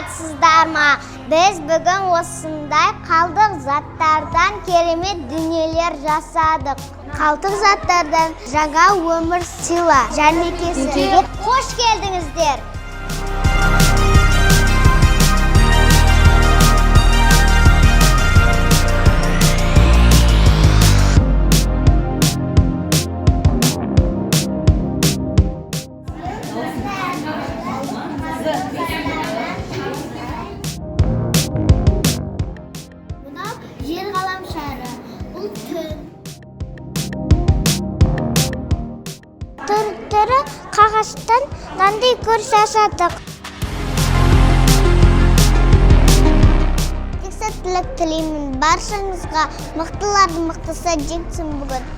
Саламатсыздар ма? Біз бүгін осындай қалдық заттардан керемет дүниелер жасадық. Қалдық заттардан жаңа өмір сыйла жәрмеңкесіне қош келдіңіздер. Мынау жер ғаламшары, бұл түн. Түр-түрі қағаздан мынандай көр жасадық. Тек сәттілік тілеймін баршаңызға, мықтылардың мықтысы жеңсін бүгін.